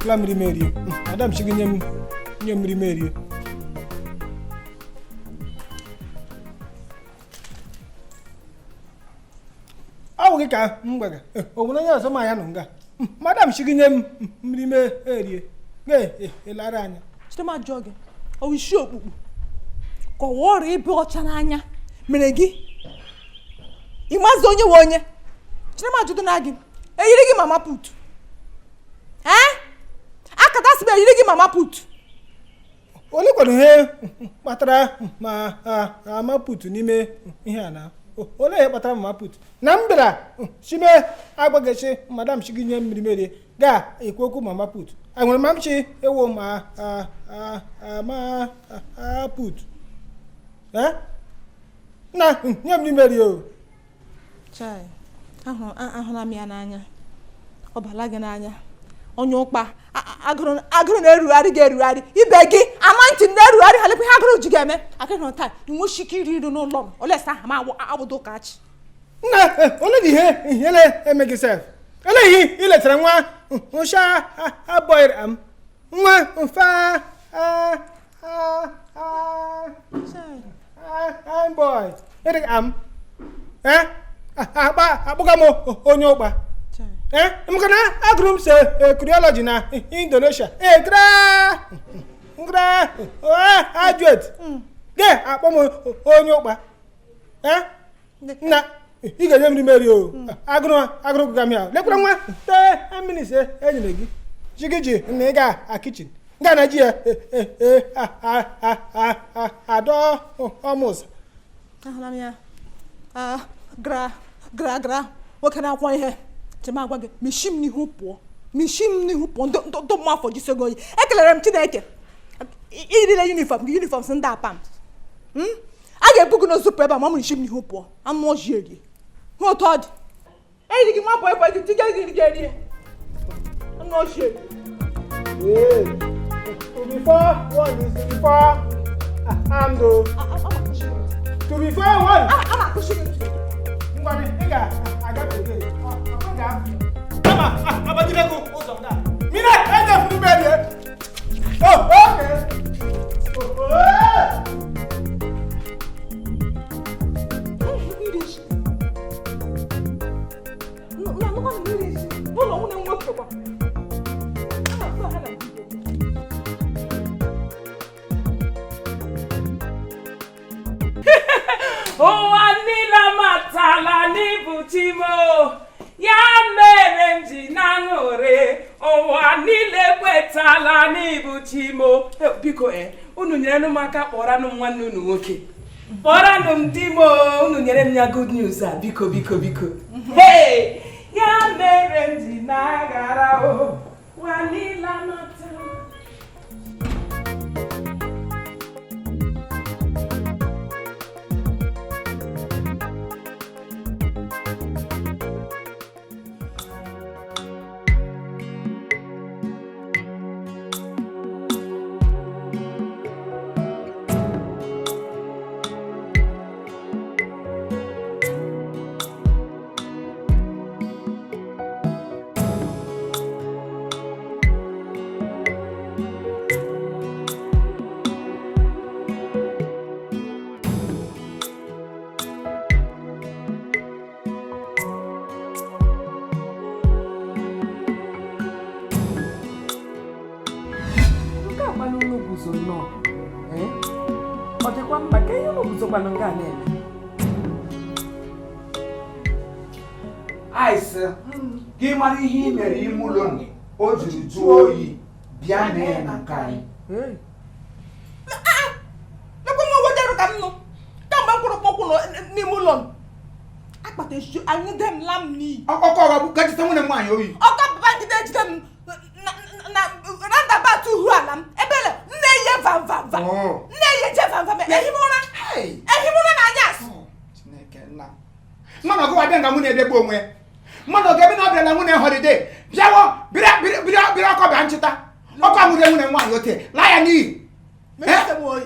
Nyekwala mmiri m erie. Madam sị gị nye m mmiri m erie. Ọ bụ gị ka m gwaga. O nwere onye ọzọ ma ya nọ nga. Madam sị gị nye m mmiri m erie. Ga-elara anya. Chere m ajụọ gị, ọ wụ isi okpukpu ka ọ wụ ọrịa ịba ọcha n'anya mere gị ị mazi onye nwe onye? Chere m ajụdụ na gị, eyiri gị mama put? Ee, akata sị m eyiri gị mama put. Ole kwado ihe kpatara ma mama put n'ime ihe a na ole ihe kpatara mama put na m bịara sị m agwa gị sị madam sị gị nye mmiri m erie gaa ekwu okwu mama put. Enwere ma m chi ewo ma ma put na nye m mmiri erie o. Chai, ahụla m ya n'anya, ọ bala gị n'anya, onye ụkpa agụrụ na-erugharị gị erugharị, ibe gị anointing na-erugharị ha, lekwa ihe agụrụ ji ga-eme agụrụ taa inwechi ike iri nri n'ụlọ m olesa aha m awụdo ụka achị. Nna, ole dị ihe ihe na-eme gị sef? Ele ihe ị letara nwa nsha abọịrị am nwa mfa boy ịdị am akpa akpụga m onye ụkpa. Maka na agụrụ m se curiology na Indonesia graduate gị akpọ m onye ụkpa. Nna, ị ga-enye m mmeri o. Agụrụ agụrụ gụga m ya lekwara nwa 10 minutes enyere gị ji gị ji na ị ga a kitchen nga na ji ya adọ ọmụzụ. Ahụla m ya gra gra gra nwoke na-akwọ ihe. Chema agwa gị, mishi m n'ihu pụọ, mishi m n'ihu pụọ. Ndị mmụọ afọ jisogo oyi. Ekelere m Chineke irile uniform gị, uniform si ndị apam a ga-ebu gị n'ozu pụọ ebe a ma ọ mụrụ isi m n'ihu pụọ. Anụ ọjị erie hụ otu ọ dị eyiri gị nwa bọị bọị gị tiga gị gị erie anụ ọjị erie. To be four one is to be four armed o. To be four one. Ngwa ị ga-agafe gị kama agbajiri ego ụzọ nga mmiri eje furu berie. Oh, okay. Oh, ụwa niile amatala n'ịbụ chi m o, ya mere m ji na-aṅụrị. Ụwa niile kwetala n'ịbụ chi m o. Biko unu nyere m aka kpọranụ m nwanne unu nwoke, kpọranụ m di m o, unu nyere m ya good news a, biko biko biko. Hey, ya mere m ji na-aghara o, ụwa niile amatala. Ọ dịkwa mma ka ihe unu guzokwanụ nke a na-eme. Aịsị gị mara ihe ị mere ime ụlọ o jiri jụọ oyi bịa mee ya na nke anyị. Lekwa m owoderụ ka m nụ kamgbe m kwụrụ kpọkwụ n'ime ụlọ m akpata echichi anyụde m la m n'iyi. Ọkọ ọgha bụ gajite nwunye m nwaanyị oyi. Ọkọ papa jide ejide m na roundabout uhu ala m ebele m na-eye vam vam vam m na-eye je vam vam ehi m ụra ehi m ụra na anyasị. Chineke nna mmanụ ọgụ abịa nga nwunye edegbu onwe mmanụ ọgụ ebe na ọbịala nwunye holiday bịawo bịrị ọkọ bịa nchịta ọkọ nwunye nwunye nwaanyị ote laa ya n'iyi.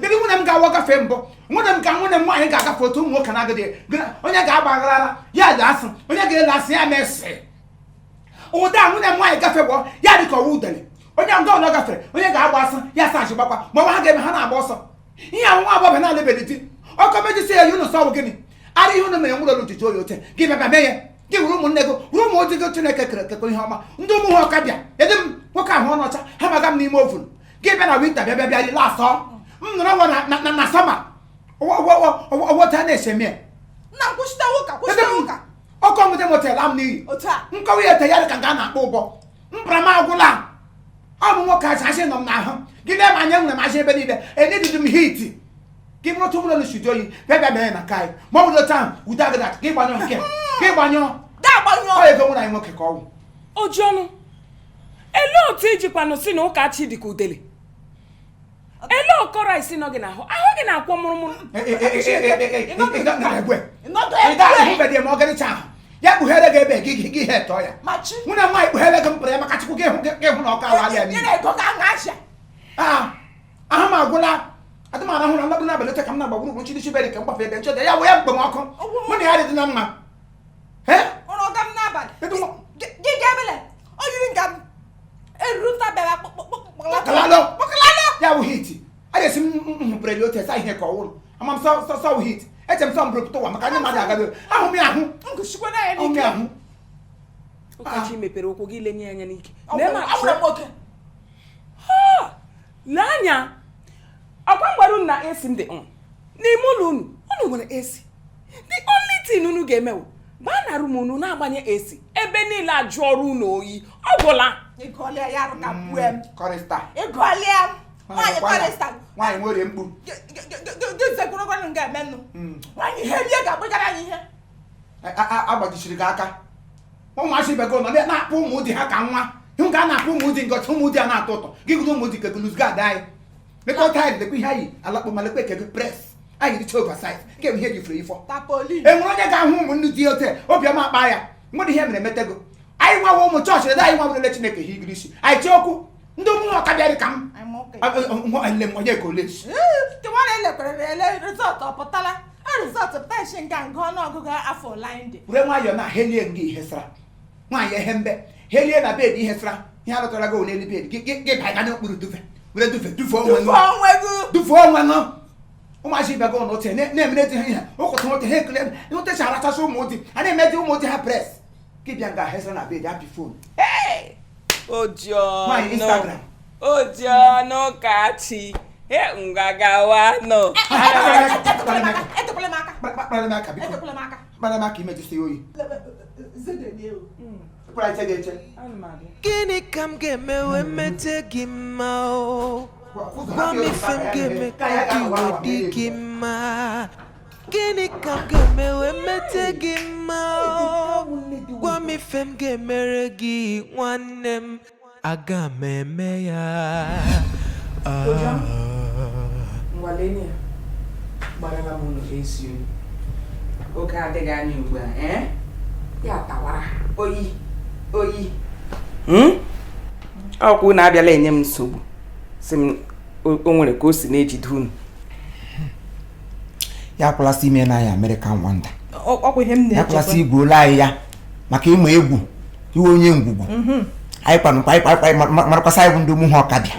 Kedu nwunye m ga-awọ gafee mbụ nwunye m ka nwunye m nwaanyị ga-agafe otu ụmụ nwoke na-agadi onye ga-agba agharara ya dị asị onye ga-ele asị ya mesị ụda nwunye m nwaanyị gafe gbọ ya dị ka ọwa udele Onye nga ọnọ gafere, onye ga-agba asọ ya sa achị gbakwa, ma ọ bụ ha ga-eme ha na-agba ọsọ. Ihe ahụ nwa agbọghọ na-alebedi di ọkọ mejisi ya unu sọ gịnị ara ihe unu mere nwụrụ olu jiji oyi ote gị bịa mee ya gị were ụmụnne gị were ụmụ odi gị Chineke kere ekekọ ihe ọma ndị ụmụ ha ọka bịa ede m nwoke ahụ ọnọcha ha maga m n'ime ovun gị bịa na winta bịa bịa bịa rile asọ m nọrọ nwa na na sọma ọwọta na-ese mie Nna m kwụsịta ụka, kwụsịta ụka. Ọkọ nwute m otela m n'iyi Otu a. Nkọwa ya ete ya dị ka nke a na-akpọ ụbọ mpara m agwụla ọ bụ nwoke aja asị nọ m n'ahụ gị na anya nwere m asị ebe niile enedidi m hiti gị bụrụ otu ụlọ n'usudo oyi bịa bịa mee na kai ma ọ bụrụ otu ahụ ude agada gị gbanyụọ nke gị gbanyụọ ọ ego nwere anyị nwoke ka ọ wụ oji ọnụ elee otu ijikwanụ si na Ụkachi dị ka udele ele ọkọrọ isi nọ gị n'ahụ ahụ gị na-akwọ mụrụmụrụ ya kpughere gị ebe gị gị ihe tọọ ya nwunye nwaanyị kpughere gị mpụrụ ya maka Chukwu gị hụ na ọka ala ya n'iyi ahụ m agwụla adịmara hụrụ nlakpụ n'abalị ote ka m na-agbagburu ugwu nchidi chibere ka m gbafe ebe nchọda ya wụ ya mkpomọkụ mụ na ya dị na mma ya wụ hiti a ga-esi m hụpụrụ otu esa ihe ka ọ wụrụ ama m sọ wụ hiti eche m sọ m bụrụ ụwa maka ndị mmadụ agado ahụ m ya ahụ ahụ m ya ahụ Ụkachi mepere ụkwụ gị lenye anya n'ike lee anya ọkwa mgbaru na esi m dị n'ime ụlọ unu unu nwere esi the only thing unu ga-emewo baa na rum unu na-agbanye esi ebe niile ajụ ọrụ unu oyi ọ gwụla nwaanyị nwere mkpu agbajisiri gị aka ụmụazị ibe gị nọ na-akpọ ụmụ di ha ka nwa ịhụ ka a na-akpọ ụmụ di ngọchi ụmụ di a na-atọ ụtọ gị gụrụ ụmụ di ka gụlụzga ada anyị lekọta anyị lekwa ihe anyị alakpọ ma lekwa eke gị pres anyị richa oversize nke bụ ihe jifere ifọ e nwere onye ga-ahụ ụmụnne di ote obiọma akpa ya nwere ihe mere emetego anyị nwawa ụmụ chọọchị ede anyị nwa Chineke ha igiri isi anyị chee okwu ndị ụmụ ọka bịarị ka m onye ka ole were nwayọọ na helie nga ihe sara nwaanyị ehe mbe helie na bed ihe sara ihe arụtara gị n'elu bed gị banye n'okpuru dufe were dufe dufuo onwe ṅụ ụmụazị ibe gị ụlọ oche na-emere di ha ihe ụkọta nwoke ha ekele nwotecha arachasị ụmụ di a na-emedi ụmụ di ha pres gị bịa nga hesara na bed apị fon nwaanyị Instagram Ojiọnụ Ụkachi ngwagawanụ kpara m aka imejisi ya oyi Gịnị ka m ga-eme wee mete gị mma o gwa m ife m ga-eme ka gị wee dị gị mma Gịnị ka m ga-eme wee mete gị mma o gwa m ife m ga-emere gị nwanne m aga m eme ya ngwalenia gbarala m ụlọ esi oyi oge adịghị anya ugbu a ya tawara oyi oyi ọkwa unu abịala enye m nsogbu si m o nwere ka o si na-ejide unu ya kwụlasị ime na ya American Wonder ya kwụlasị igwe ole anyị ya maka ịma egwu iwe onye ngwugwu anyị kwanụkwa anyị marakwasị anyị bụ ndị ụmụ ha ọka bịa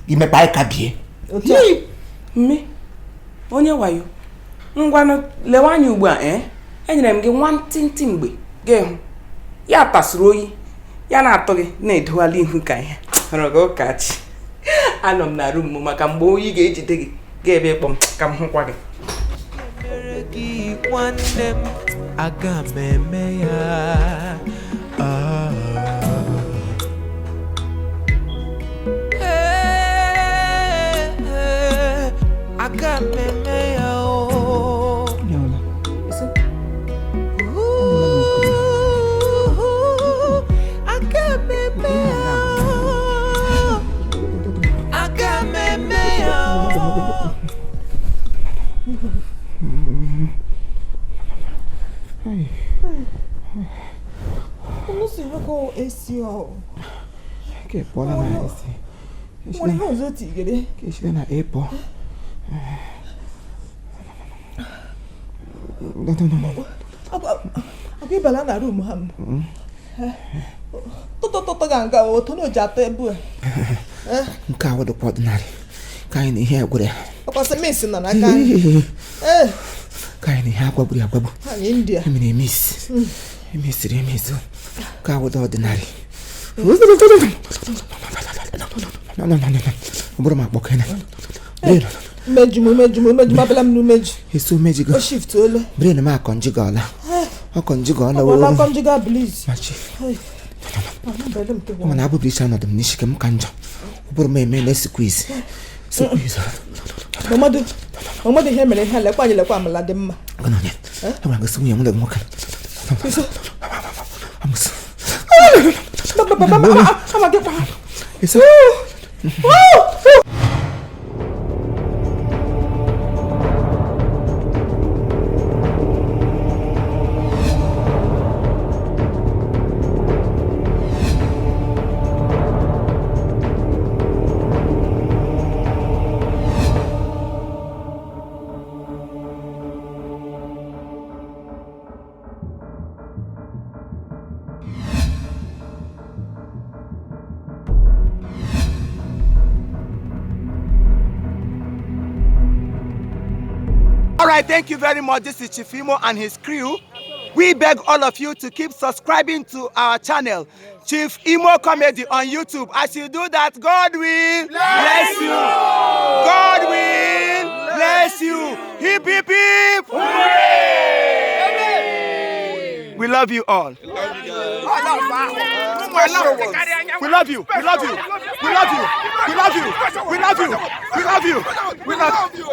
imekpa anyị ka bie mme onye wayo ngwanụ lewe anya ugbu a enyere m gị nwantịntị mgbe gị hụ ya tasịrị oyi ya na-atọ gị na-edowala ihu ka ihe hụrụ gị Ụkachi anọ m na rum m maka mgbe oyi ga-ejide gị ga-ebe ịkpọ m ka m hụkwa gị gị nwanne m aga m eme ya aga m eme ya o aga m eme ya o aga m eme ya o Che buona Che ci na epo. No. Akwa ibala na room ha m. Tụtụtụtụ ga nga otu na o ji atọ ebu a. Nke a wụdụkwa ordinary ka anyị na ihe egwere ya. Ọkwasị mis nọ n'aka anyị. Ee, Ka anyị na ihe agwagburu agwagbu. Anyị India. Emere emis emesiri emezu ka awụda ordinary. Ọ bụrụ m akpọkene. Umeju m, umeju m, umeju m, abịala m n'umeju. Esi umeji O gị. shift olu. Brain m akọnjigọla, ọkọnjigọla. Ọ bụla Oo. conjugal bliss. Machi. Hey. Ahụbeghị m nke Ọ mana abụbụ isi anọdụ m n'isi ka m ka njọ ọ bụrụ m eme na squeeze squeeze. Mmadụ mmadụ ihe mere ihe a, lekwa anyị, lekwa amala dị mma. Gana onye agwara gị sị nwunye nwunye gị nwoke. Iso. Amụsụ. Ba, ba, ba, ba, ba, ama gị kwa. Esi. All right, thank you very much. This is Chief Imo and his crew. We beg all of you to keep subscribing to our channel, Chief Imo Comedy on YouTube. As you do that, God will bless you. God will bless you. Hip, hip, hip. Hooray! We love you all. We love you. We love you. We love you. We love you. We love you. We love you. We love you.